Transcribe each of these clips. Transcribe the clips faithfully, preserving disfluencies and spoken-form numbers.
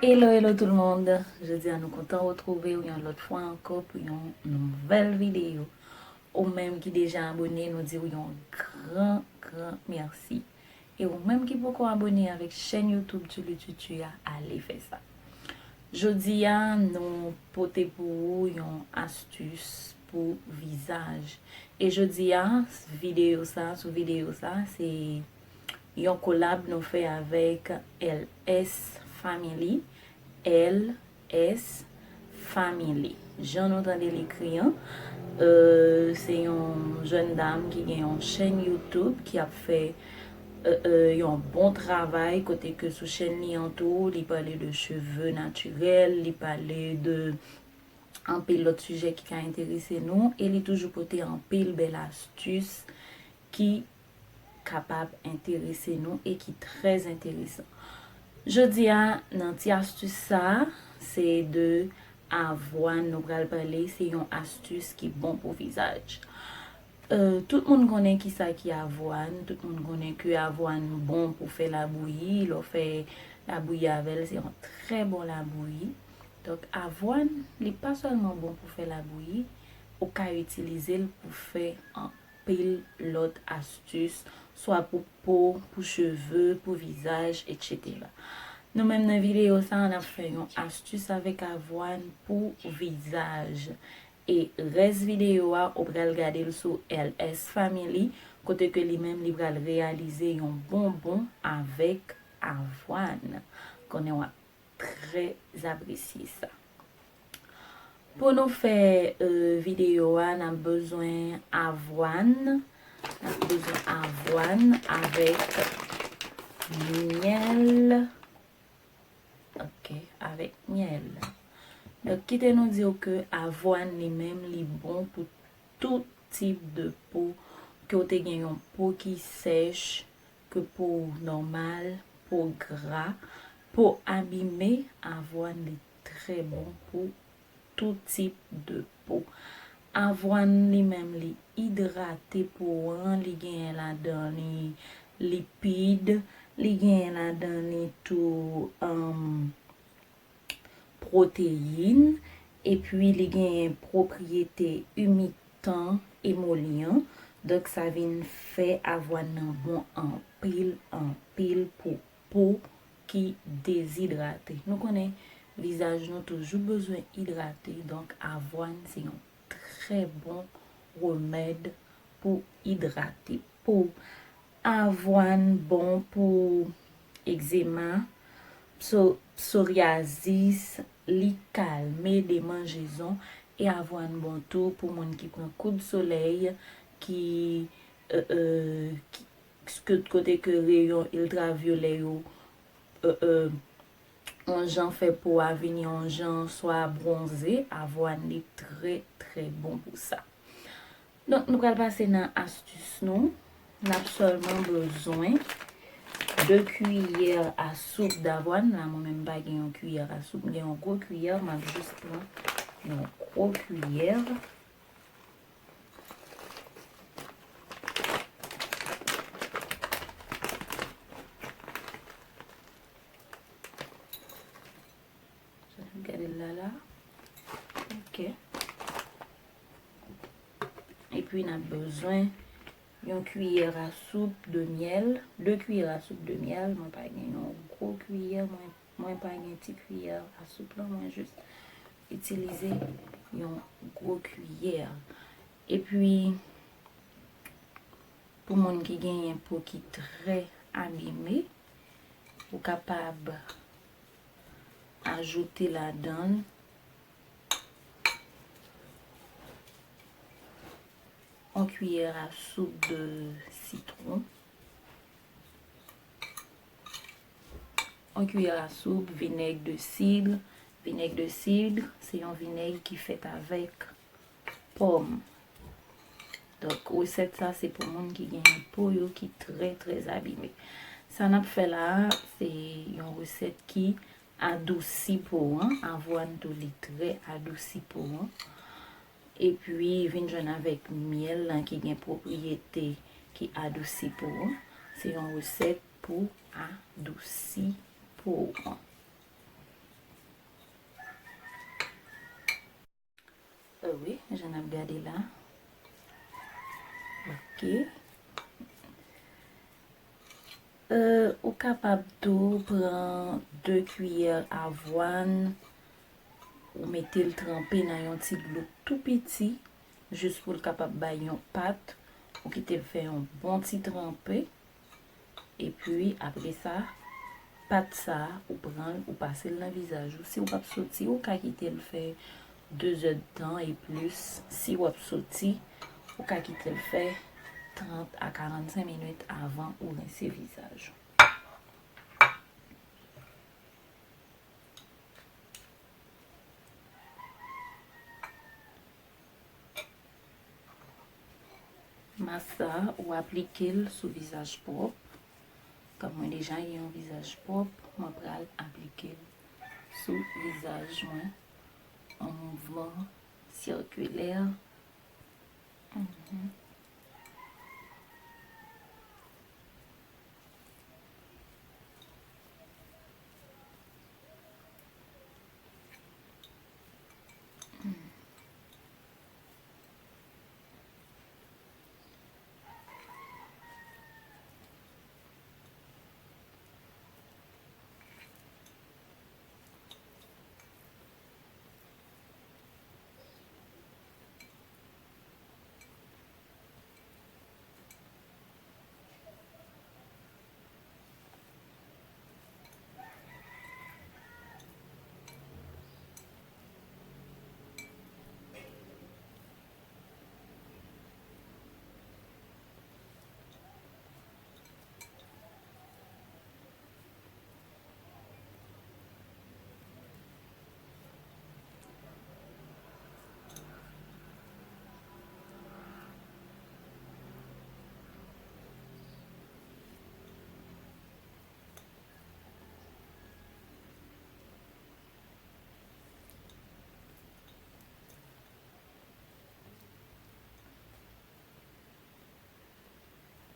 Hello, hello tout le monde. Jodi a nou kontan retwouve w yon lòt fwa ankò pou yon nouvèl videyo. Ou menm ki deja abone, nou di w yon gran, gran mèsi. E ou menm ki poko abone avèk chèn YouTube Julie Tutu a, ale fè sa. Jodi a, nou pote pou ou yon astis pou vizaj. E jodi a, videyo sa, sou videyo sa, se yon kolab nou fè avèk L S Family, L S Family. Jan nou tande l ekri an, euh, se yon jèn dam ki gen yon chèn YouTube ki ap fè, euh, euh, yon bon travay, kote ke sou chèn li an tou, li pale de cheve natirèl, li pale de anpil lòt sijè ki ka enterese nou, e li toujou pote anpil bèl astis ki kapab enterese nou e ki trè enteresan. Jodi a, nan ti astis sa, se de avwàn nou pral pale, se yon astis ki bon pou vizaj. Euh, tout moun konnen kisa ki avwàn, tout moun konnen ke avwàn bon pou fè labouyi, lè w fè labouyi avè l, se yon trè bon labouyi. Donk, avwàn, li pa sèlman bon pou fè labouyi, ou ka itilize l pou fè anpil lòt astis, swa pou po, pou cheve, pou vizaj, etsetera. Nou menm nan videyo sa a, n ap fè yon astis avèk avwàn pou vizaj. E rès videyo a, ou pral gade l sou L S Family, kote ke li menm li pral reyalize yon bonbon avèk avwàn. Konnen w ap trè apresye sa. Pou nou fè, euh, videyo a, n ap bezwen avwàn. N ap bezwen avwàn avèk myèl. Ok, avèk myèl. Donk, kite nou di w ke avwàn li menm, li bon pou tout tip de po, ke w te gen yon po ki sèch, ke po w nòmal, po gra, po abime, avwàn li trè bon pou tout tip de po. Avwàn li menm li idrate po an, li genyen ladan li lipid, li genyen ladan li tou, um, pwoteyin, epi li genyen pwopriyete imitan, emoliyan. Donk, sa vin fè avwàn nan bon anpil, anpil pou po ki dezidrate. Nou konnen vizaj nou toujou bezwen idrate, donk avwàn se yon trè bon remèd pou idrate po. Avwàn bon pou egzema, pso-, psoryazis, li kalme demanjezon, e avwàn bon tou pou moun ki pran kout solèy, ki, euh, euh, ki, ke, kote ke reyon iltravyolè yo, euh, euh, yon jan fè po a vini yon jan swa bwonze, avwàn li trè, trè bon pou sa. Donk, nou pral pase nan astis nou. N ap sèlman bezwen de kiyè a soup davwàn. La, mwen menm, m pa gen yon kiyè a soup. M gen yon gwo kiyè. M ap jis pran yon gwo kiyè. Gade l la, la. Ok. Epi n ap bezwen yon kiyè a soup de myèl, de kiyè a soup de myèl. Mwen pa gen yon gwo kiyè, mwen, mwen pa gen ti kiyè a soup la, mwen jis itilize yon gwo kiyè. Epi, pou moun ki genyen po ki trè abime, ou kapab ajoute ladan l yon kiyè a soup de sitwon, yon kiyè a soup vinèg de sid. Vinèg de sid, se yon vinèg ki fèt avèk pòm. Donk, resèt sa se pou moun ki genyen po yo ki trè, trè abime. Sa n ap fè la a, se yon resèt ki adousi po an. Avwàn tou li trè adousi po an. Epi vin jwenn avèk myèl lan ki gen pwopriyete ki adousi po an. Se yon resèt pou adousi po an. Euh, wi, jan n ap gade la. Ok. Euh, ou kapab tou pran de kiyè avwàn, ou mete l tranpe nan yon ti dlo tou piti, jis pou l kapab bay yon pat, ou kite l fè yon bon ti tranpe. Epi, apre sa, pat sa a, ou pran l, ou pase l nan vizaj ou. Si w p ap soti, ou ka kite l fè de zè d tan e plis. Si w ap soti, ou ka kite l fè trant a karannsenk minit avan ou rense vizaj ou. Mask sa, ou aplike l sou vizaj pwòp. Kòm mwen deja gen yon vizaj pwòp, mwen pral aplike l sou vizaj mwen an mouvman sikilè. Mhm.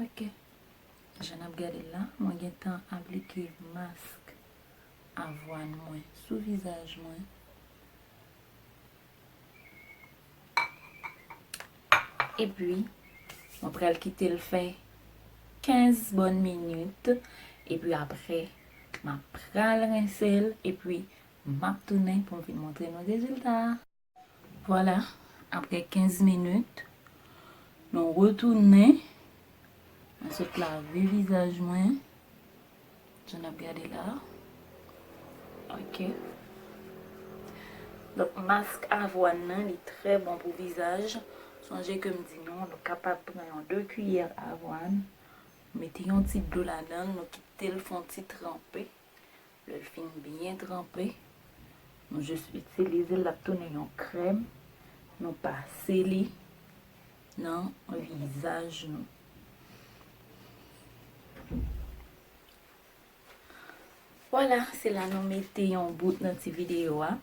Ok. Jan n ap gade l la, mwen gentan aplike mask avwàn mwen sou vizaj mwen. Epi, mwen pral kite l fè kenz bòn minit. Epi apre, m ap pral rense l. Epi, m ap tounen pou m vin montre nou rezilta a. Vwala, apre kenz minit, nou retounen. Mwen sot lave vizaj mwen. Jan n ap gade la. Ok. Donk, mask avwàn nan, li trè bon pou vizaj. Sonje ke m di nou, nou kapab pran yon de kiyè avwàn, mete yon ti dlo ladan l, nou kite l fè yon ti tranpe. Lè l fin byen tranpe, nou jis itilize l, l ap tounen yon krèm. Nou pase li nan vizaj nou. Vwala, se la nou mete yon bout nan ti videyo a.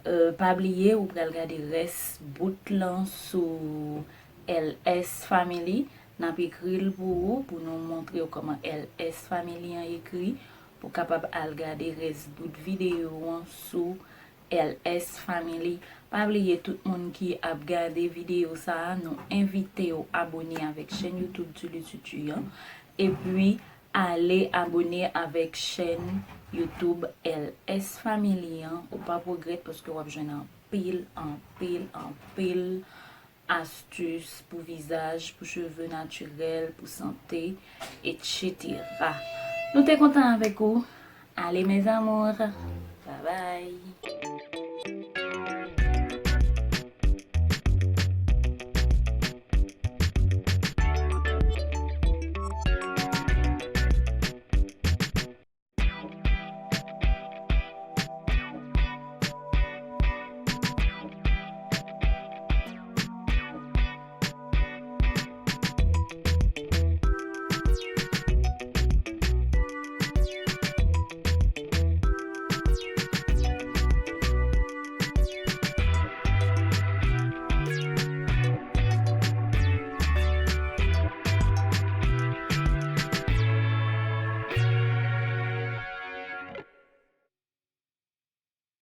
Euh, pa bliye, ou pral gade rès bout lan sou L S Family. N ap ekri l pou ou, pou nou montre w kòman L S Family an ekri. Ou kapab al gade rès bout videyo an sou L S Family. Pa bliye, tout moun ki ap gade videyo sa a, nou envite w abone avèk chèn YouTube Julie Tutu an. Epi, ale abone avèk chèn YouTube L S Family an. Ou p ap regrèt paske w ap jwenn anpil, anpil, anpil astis pou vizaj, pou cheve natirèl, pou sante, etsetera. Nou te kontan avèk ou. Allez, mes amours. Bye bye.